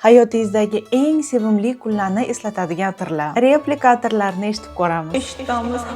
Hayotingizdagi eng sevimli kunlarni eslatadigan atirlar. Replika atirlarni eshitib ko'ramiz. Eshitamiz.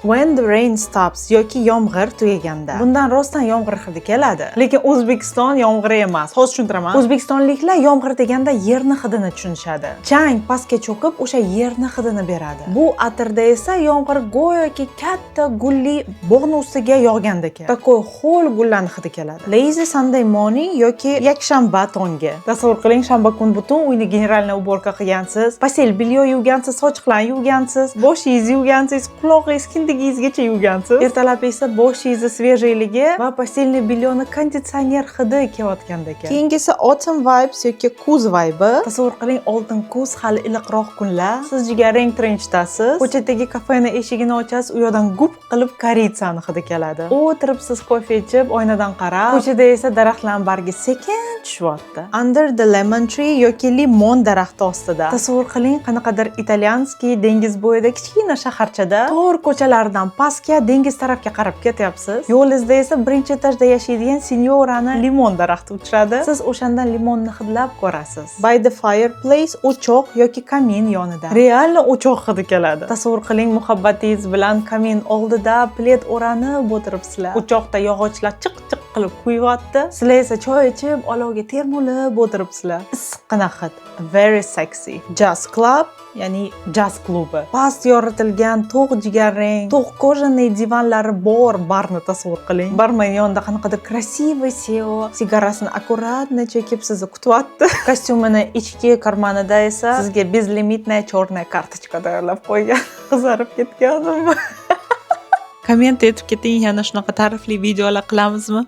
When the Rain Stops yoki yomg'ir tugaganda. Bundan rostdan yomg'ir hidi keladi. Lekin O'zbekiston yomg'iri emas. Hozir tushuntiraman. O'zbekistonliklar yomg'ir deganda yerni hidini tushunishadi. Chang pastga cho'kib, o'sha yerni hidini beradi. Bu atirda esa yomg'ir go'yoki katta gulli bog'ni ustiga yog'gandek. Такой ho'l gullarni hidi keladi. Lazy Sunday Morning yoki yakshanba tongi. Tasavvur qiling, shanba kun butun uyni генеральный уборка qilgansiz, постель бельё yuvgansiz, sochiqlarni yuvgansiz, boshingizni yuvgansiz, qulog'ingiz, kindligingizgacha yuvgansiz. Ertalab esa boshingizni свежий ligi va постельный бельё ni konditsioner hidi kelayotgandek. Keyingisi Autumn Vibes yoki kuz vibe. Tasavvur qiling, oltin kuz, hali iliqroq kunlar. Siz jigarrang trenchdasiz. Ko'chadagi kafeni eshigini ochasiz, u yoqdan gup qilib корица ni hidi keladi. O'tiribsiz kofe ichib, oynadan qarab, ko'chada esa daraxtlarning bargi sekin tushyapti. Under the Lemon Tree yoki limon daraxti ostida. Tasavvur qiling, qanaqadir итальянский dengiz bo'yida kichkina shaharchada tor ko'chalardan pastga, dengiz tarafga qarab ketyapsiz. Yo'lingizda esa birinchi etajda yashaydigan sinyorani limon daraxti uchradi. Siz o'shandan limonni hidlab ko'rasiz. By the Fireplace, o'choq yoki kamin yonida. Реально o'choq hidi keladi. Tasavvur qiling, muhabbatingiz bilan kamin oldida pled o'ranib o'tiribsizlar. O'choqda yog'ochlar chiq chiq qilib kuyapti. Sizlar esa choy ichib, olovga termulib o'tiribsizlar. Issiqqina hid. Very sexy. Jazz Club, ya'ni jaz klubi. Past yoritilgan to'q jigarrang, to'q кожаный divanlari bor barni tasavvur qiling. Barmen yonida qanaqadir красивый CEO sigarasini аккуратно chekib sizni kutyapti. Kostyumini ichki karmanida esa sizga безлимитная черная карточка tayyorlab qo'ygan. Qizarib ketganim. Komment etib keting, yana shunaqa ta'rifli videolar qilamizmi?